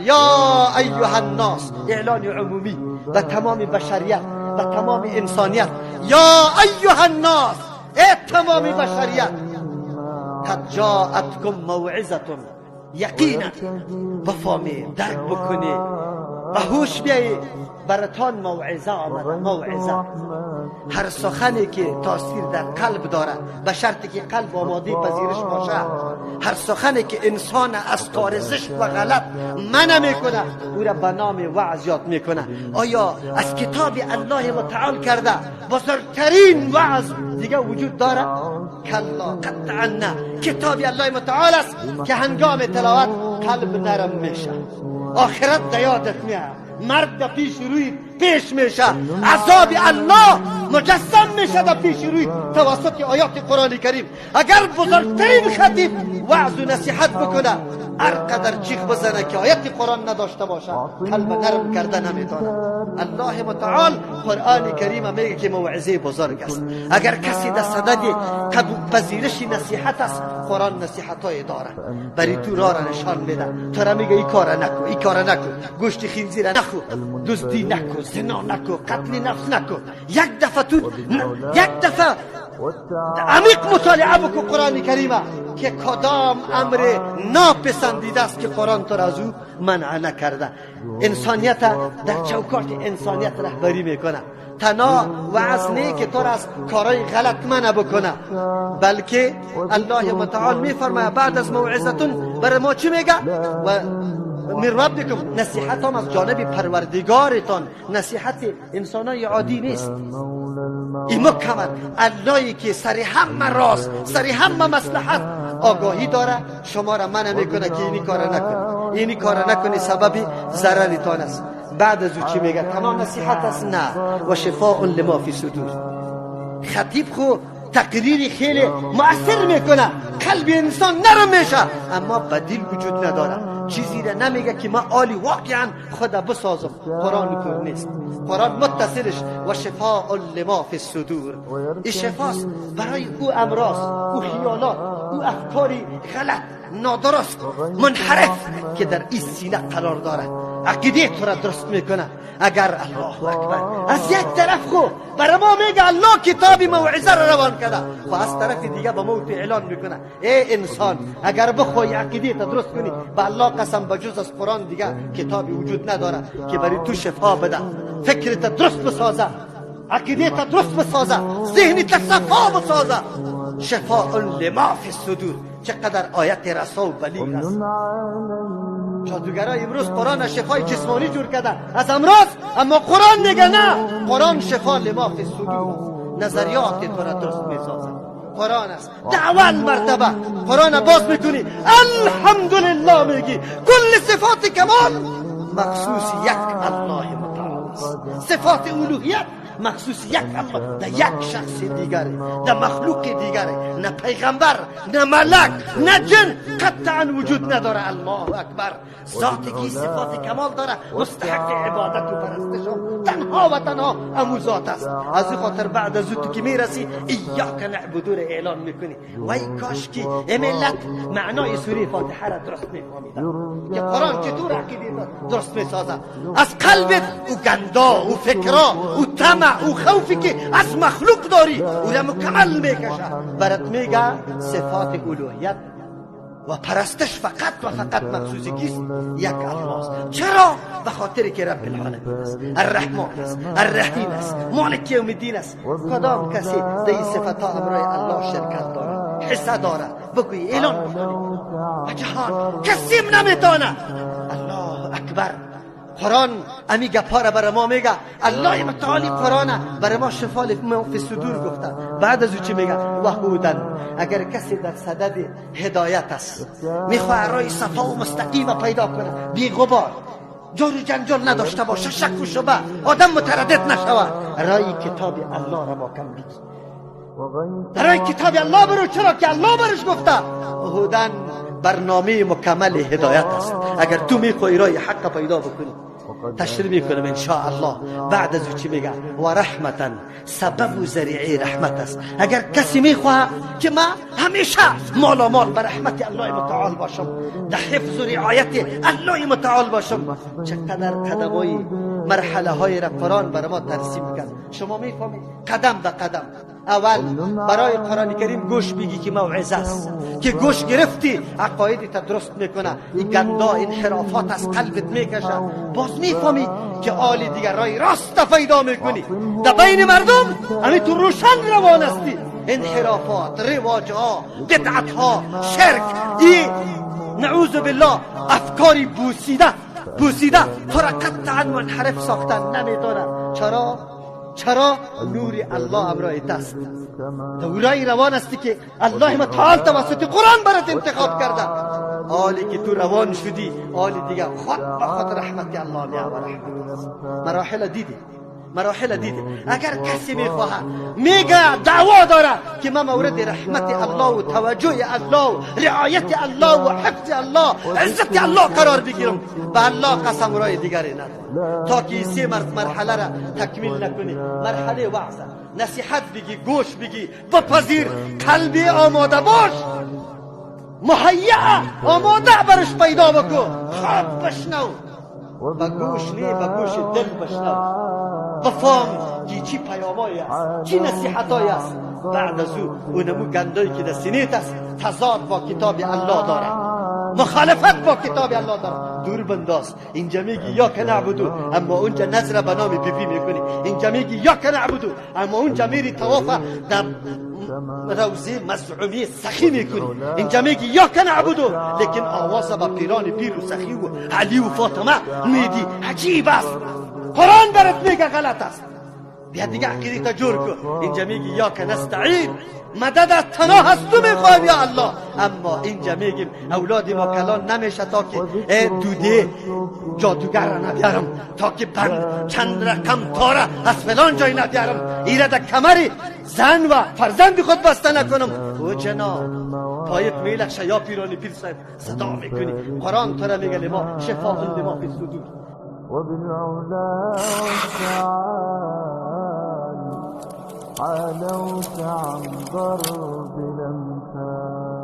یا ایها الناس، اعلان عمومی به تمام بشریت و تمام انسانیت. یا ایها الناس، ای تمام بشریت، قد جاءتکم موعظه، یقینا بفهمی، درک بکنی، به هوش بیایی، براتان موعظه آمده. موعظه هر سخنی که تاثیر در قلب داره، به شرطی که قلب آماده پذیرش باشه. هر سخنی که انسان از کار زشت و غلط منع میکنه، او را به نام وعظ یاد میکنه. آیا از کتاب الله متعال کرده بزرگترین وعظ دیگه وجود داره؟ کلا، قطعا نه. کتاب الله متعال است که هنگام تلاوت قلب نرم میشه، آخرت در یادت میاد، مرد در پیش روی پیش میشه، عذاب الله مجسم میشه در پیش روی توسط آیات قرآن کریم. اگر بزرگترین خطیب وعظ و نصیحت بکنه، هر قدر چیخ بزنه که آیت قرآن نداشته باشه، قلب نرم کرده نمیتونه. الله متعال قرآن کریم میگه که موعظه بزرگ است. اگر کسی در صدد قبول پذیرش نصیحت است، قرآن نصیحت های داره، برای تو راه را نشان میده. تو را میگه این کار نکو، این کار نکو، گوشت خنزیر نخو، دزدی نکو، زنا نکو، قتل نفس نکو. یک دفعه تو یک دفعه عمیق مطالعه بکن قرآن کریمه که کدام امر ناپسندیده است که قرآن تو را از او منع نکرده. انسانیت در چوکاٹ انسانیت رهبری میکنه. تنها وعظ نه که تو را از کارهای غلط منع بکنه، بلکه الله متعال میفرماید بعد از موعظتون برای ما چی میگه؟ و من ربکم، نصیحت هم از جانب پروردگارتان، نصیحت انسانای عادی نیست. این مکمل اللهی که سر همه راز، سر همه مصلحت آگاهی داره، شما را منع میکنه که اینی کار نکنی، اینی کار نکنی، سبب ضررتان است. بعد از او چی میگه؟ تمام نصیحت است؟ نه. و شفاء لما فی صدور. خطیب خو تقریر خیلی مؤثر میکنه، قلب انسان نرم میشه، اما بدیل وجود نداره. چیزی را نمیگه که ما عالی واقعا خدا بسازم. قرآن طور نیست. قرآن متصلش و شفاء لما فی الصدور. این شفاست برای او امراض، او خیالات، او افکاری غلط، نادرست، منحرف که در این سینه قرار داره. عقیده تو را درست میکنه. اگر الله اکبر از یک طرف خو برای ما میگه الله کتاب موعظه را روان کرده، و از طرف دیگه به ما اعلان میکنه ای انسان اگر بخوای عقیده تا درست کنی، به الله قسم بجز از قرآن دیگه کتابی وجود نداره که برای تو شفا بده، فکرت درست بسازه، عقیده تا درست بسازه، ذهن تا صفا بسازه. شفاء لما فی الصدور. چقدر آیت رسا و بلیغ است. جادوگرای امروز قرآن شفای جسمانی جور کرده از امراض، اما قرآن میگه نه، قرآن شفا لما فی الصدور است، نظریات تو را درست میسازه. قرآن است اول مرتبه قرآن باز میکنی الحمدلله میگی، کل صفات کمال مخصوص یک الله متعال است، صفات الوهیت مخصوص یک الله، در یک شخص دیگره، در مخلوق دیگره، نه پیغمبر، نه ملک، نه جن قطعا وجود نداره. الله اکبر. ذاتی که صفات کمال داره، مستحق عبادت و پرستش تنها و تنها امو ذات است. از این خاطر بعد از تو که میرسی ایاک نعبد را اعلان میکنی. وای کاش که ملت معنای سوره فاتحه را درست میفهمیدن که قرآن چطور عقیده درست میسازه. از قلبت او گندا، او فکرا، او طمع، او خوفی که از مخلوق داری او را مکمل میکشه. برات میگه صفات الوهیت و پرستش فقط و فقط مخصوص کیست؟ یک الله است. چرا؟ به خاطر که رب العالمین است، الرحمن است، الرحیم است، مالک یوم الدین است. کدام کسی در این صفت ها امرای الله شرکت داره، حصه داره، بگوی اعلان بکنی و جهان کسی نمیتونه. الله اکبر. قرآن امی گپا را برای ما میگه. الله متعالی قرآن برای ما شفا فی صدور گفته. بعد از او چی میگه؟ و هودن. اگر کسی در صدد هدایت است، میخواه راه صفا و مستقیم پیدا کنه، بی غبار، جور و جنجال نداشته باشه، شک و شبه، آدم متردد نشوه، رای کتاب الله را با کم بگی، رای کتاب الله برو، چرا که الله برش گفته. هودن برنامه مکمل هدایت است. اگر تو میخوای رای حق پیدا بکنی، تشریح میکنم ان شاء الله. بعد از او چی میگه؟ و رحمتا، سبب و ذریعه رحمت است. اگر کسی میخواه که ما همیشه مالا مال به رحمت الله متعال باشم، در حفظ و رعایت الله متعال باشم، چقدر قدمای مرحله های را قرآن برای ما ترسیم کرد. شما میفهمید قدم به قدم. اول برای قرآن کریم گوش بگی که موعظه است، که گوش گرفتی عقایدت درست میکنه، این گندا انحرافات از قلبت میکشه. باز میفهمی که آل دیگر رای راست پیدا میکنی، در بین مردم همین تو روشن روان هستی. انحرافات، رواجها، بدعتها، شرک، ای نعوذ بالله افکاری بوسیده بوسیده تو را قطعا منحرف ساختن نمیتونه. چرا؟ چرا؟ نور الله امرای دست دورای روان هستی که الله متعال توسط قرآن برات انتخاب کرده. حالی که تو روان شدی، حالی دیگه خود به خود رحمت الله می آورد. مراحل دیدی، مراحل دیدی. اگر کسی میخواهد، میگه دعوا داره که من مورد رحمت الله و توجه الله و رعایت الله و حفظ الله عزت الله قرار بگیرم، به الله قسم رای دیگری نداره تا که سه مرحله را تکمیل نکنی. مرحله وعظ، نصیحت بگی، گوش بگی، بپذیر، قلبی آماده باش، مهیا آماده برش پیدا بکن، خوب بشنو، با گوش نی، با گوش دل بشنو، بفهم که چی پیامایی است، چی نصیحتایی است. بعد از او اونمو گندایی که در سینه‌ت است تضاد با کتاب الله داره، مخالفت با کتاب الله داره، دور بنداز. اینجا میگی یا که نعبدو، اما اونجا نظر به نام بی بی میکنی. اینجا میگی یا که نعبدو، اما اونجا میری طواف در روزه مزعومی سخی میکنی. اینجا میگی یا که نعبدو، لیکن آواز با پیران پیر و سخی و علی و فاطمه میدی. عجیب است. قرآن برات میگه غلط است، بیا دیگه عقیده تا جور کن. اینجا میگی یا که نستعین، مدد از تنها از تو میخوایم یا الله، اما اینجا میگیم اولاد ما کلان نمیشه تا که دوده جادوگر را نبیارم، تا که بند چند رقم تاره از فلان جای نبیارم، ایره در کمر زن و فرزند خود بسته نکنم. او جناب پایت میلخشه یا پیرانی پیر صاحب صدا میکنی. قرآن تو را میگه لما شفاء لما فی الصدور. وبالعلا والتعالي علوت عن ضرب الأمثال.